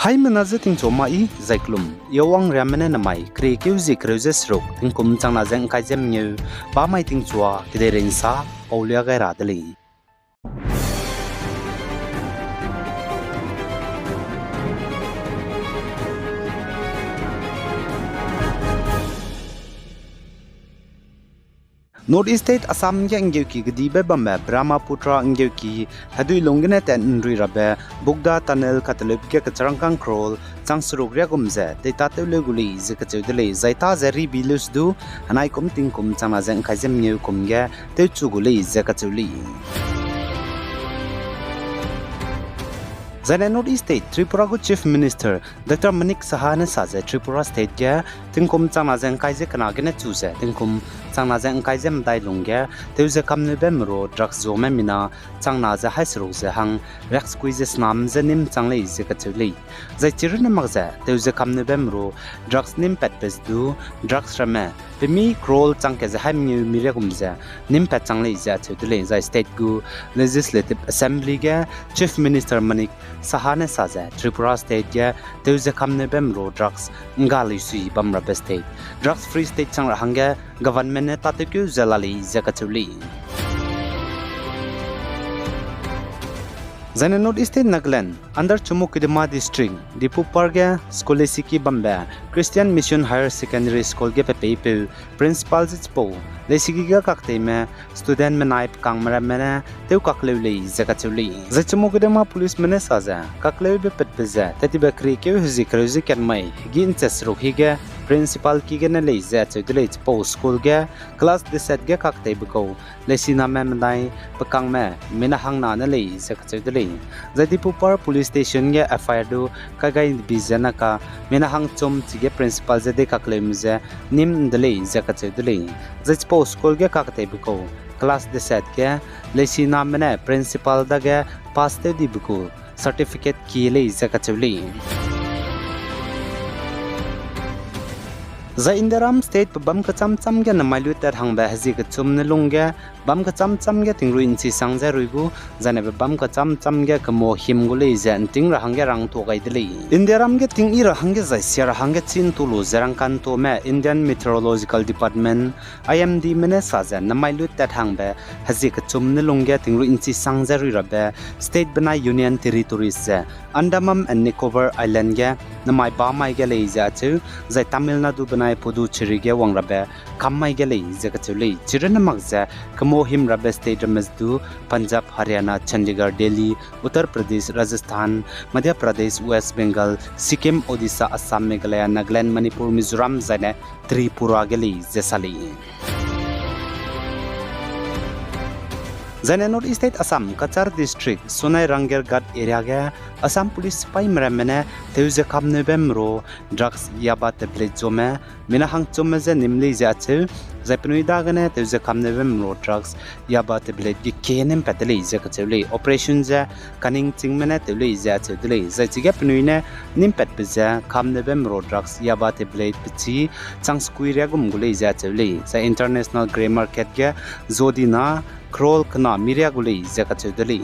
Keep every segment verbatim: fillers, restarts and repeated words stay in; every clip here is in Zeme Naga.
Haimena je tingchua ma i zai kelum, yawang riamme ne namai, keriekeu zie kereu ze seruk, tingkum changna ze ngkai ze mengeu, bamai tingchua, kedeirei nsa, paulia gai ra de lei. North East State Assam ge nggeuki kedibe bambe Brahmaputra nggeuki hedui lung gene tat nrui rabe Bugda Tunnel kateleup ge kecharangkang crore chang seruk riagum ze teitatew leu gu lei ze kacheu de lei, zai ta ze ribi leus du, henai kum tingkum changna ze ngkai ze mengeu kum ge tewchu gu lei ze kacheu lei. Zaine North East State Tripura gu Chief Minister Doctor Manik Saha ne sa ze Tripura State ge tingkum changna ze ngkai ze kena gene chu ze tingkum changna ze ngkai ze medai lung ge teu ze kamneube meru drugs zuame mina changna ze hai seruk ze hang riaksekui ze snam ze nîm chang lei ze kacheu lei. Zai chirunne mak ze teu ze kamneube meru drugs nîm patbe ze du drugs ramme pemi crore chang ke ze hai mengeu mi riagum ze nîm pat chang lei ze acheu de lei. Zai state gu Legislative Assembly ge Chief Minister Manik Saha ne sa ze Tripura State ge teu ze kamneube meru drugs ngga leisui bam rabe state, drugs free state chang ra hangge government ne tâtewkeu ze la lei ze kacheu lei. Zaine North East State Nagaland under Chumoukedima District, Dipupar ge school leisiki bambe Christian Mission Higher Secondary School ge pepeipeu principal ze chipau leisiki ge kakteime student menai pekangme ramme ne tew kakleu lei ze kacheu lei. Zai Chumoukedima policeme ne sa ze kakleube patbe ze tettibe keriekeu hezie kereu ze katmai hegî nchet seruk hige principal ki gene lei ze acheu de lei. Chipau school ge class deset ge kakteibe kau leisiname medai pekangme mina hangna ne lei ze kacheu de lei. Zai Dipupar Police Station ge F I R du kai gai bi ze naka mina hangchum chige principal ze deikakleume ze nîm de lei ze kacheu de lei. Zai chipau school ge kakteibe kau class deset ge leisiname ne principal dage pass tew dibe gu certificate ki lei ze kacheu lei. Zai Indiaram state pe bam kechâm châm ge namai lu tat hangbe hezie kechum ne lung ge bam kechâm châm ge tingrui nchisang ze rui gu, zaine pe bam kechâm châm ge kemo him gu lei ze nting ra hangge rangtuâ gai de lei. Indiaram ge ting yi ra hangge zai sia ra hangge chî ntu lu ze rangka'ntuame Indian Meteorological Department, I M Dme ne sa ze namai lu tat hangbe hezie kechum ne lung ge tingrui nchisang ze rui rabe state benai Union Territories ze Andaman and Nicobar Island ge namai bamai ge lei ze acheu, zai Tamil Nadu benai Puducherry ge wang rabe kammai ge lei ze kacheu lei. Chirunne mak ze kemo him rabe state ramme ze du Punjab, Haryana, Chandigarh, Delhi, Uttar Pradesh, Rajasthan, Madhya Pradesh, West Bengal, Sikkim, Odisha, Assam, Meghalaya, Nagaland, Manipur, Mizoram zaine Tripura ge lei ze sa lei. Zaine North East State Assam, Cachar District, Sonai Rangerghat area ge Assam Police sipaime ramme ne teu ze kamneube meru drugs yaba tablet zuame mina hangchumme je nîm lei ze acheu, zai penui dagene teu ze kamneube meru drugs yaba tablet ge ke nîm pat de lei ze kacheu lei. Operation ze kaningchingme ne tew lei ze acheu de lei. Zai chige penui ne nîm patbe ze kamneube meru drugs yaba tablet pechî chang sekui riagum gu lei ze acheu lei. Zai International Grey Market ge zodina crore kena mi ria gu lei ze kacheu de lei.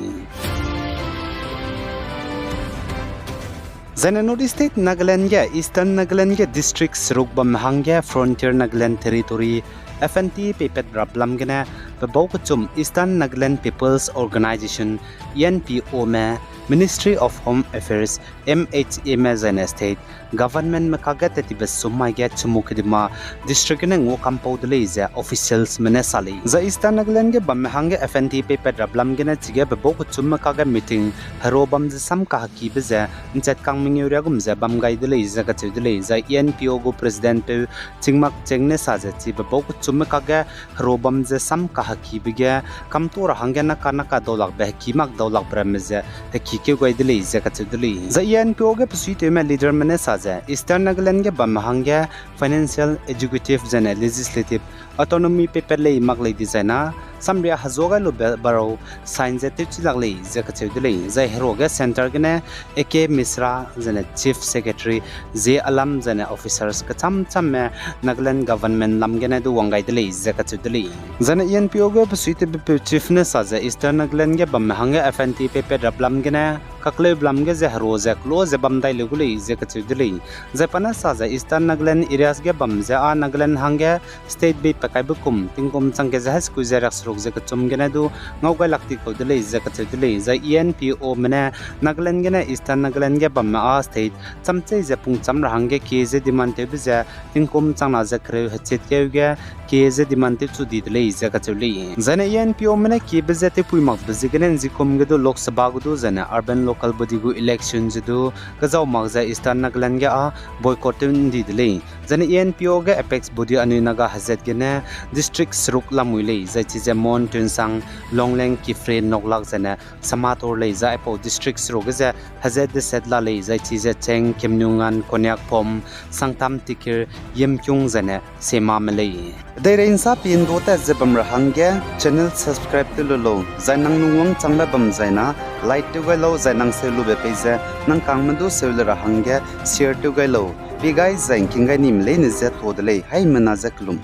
Zaine North East State Nagaland ge, Eastern Nagaland ge district seruk bamme hangge Frontier Nagaland Territory, F N T peipat rap lam gene, pe bau kechum Eastern Nagaland People's Organisation, E N P Ome, Ministry of Home Affairs, M H Ame zaine state governmentme kakge tettibe sum mai ge Chumoukedima district gene ngua kampau de lei ze officialsme ne sa lei. Zai Eastern Nagaland ge bamme hangge F N T peipat rap lam gene chige pe bau kechumme kakge meeting hero bam ze sam kahekibe ze nchetkang mengeu riagum ze bam gai de lei ze kacheu de lei. Zai E N P O gu presidentpeu Chingmak Cheng ne sa ze chi pe bau kechumme kakge hero bam ze sam kahekibe ge kamtu ra hangge naka naka daulakbe heki mak daulakbe ramme ze hekikeu gai de lei ze kacheu de lei. Zai E N P O ge pesuitewme leaderme ne sa ze Eastern Nagaland ge bamme hangge financial, executive zaine legislative autonomy peipat lei mak lei dizai na, samria hezua gai lube barau sign ze tewchi lak lei ze kacheu de lei. Zai heruage centre gene A K Mishra zaine Chief Secretary, J Alam zaine officers kecham chamme Nagaland government lam gene du wang gai de lei ze kacheu de lei. Zaine E N P O ge pesuitewbepeu chief ne sa ze Eastern Nagaland ge bamme hangge F N T peipat rap lam gene kakleu belam ge ze hero ze kelo ze bam dai leu gu lei ze kacheu de lei. Zai pa ne sa ze Eastern Nagaland areas ge bam ze â Nagaland hangge state bei pa kaibe kum tingkum chang ke ze hai sekui ze riakseruk ze kechum gene du ngau gai lak ti kau de lei ze kacheu de lei. Zai E N P Ome ne Nagaland gene Eastern Nagaland ge bamme â state chamchei ze pungcham ra hangge kie ze demand tewbe ze tingkum chang na ze kereu hechet keu ge kie ze demand tewchu di de lei ze kacheu lei. Zai ne E N P Ome ne kiebe ze tewpui makbe ziegene nzikum ge du Lok Sabha gu du zai ne urban local body gu election ze du kezau mak ze Eastern Nagaland ge â boycott tew ndi de lei. Zai ne E N P O ge apex body anui Naga hezat gene district seruk lamui lei, zai chize Mon, Tuensang, Longleng, Kiphire, Noklak zai ne Shamator lei, zai aipau district seruk ge ze hezat deset la lei, zai chize Cheng, Kemnungan, Konyak, Phom, Sangtam, Tikir, Yimkhiung zai ne Semame lei. Kedeirei nsa pindua tat ze bam ra hangge channel subscribe tew lu lau, zai nang lungwang changbe bam zai na like tew gai lau, zai nang seu lube pei ze nang kangme du seu le ra hangge share tew gai lau. Pi gai zai ngking gai nime leine ze ta de lei, haimena ze kelum.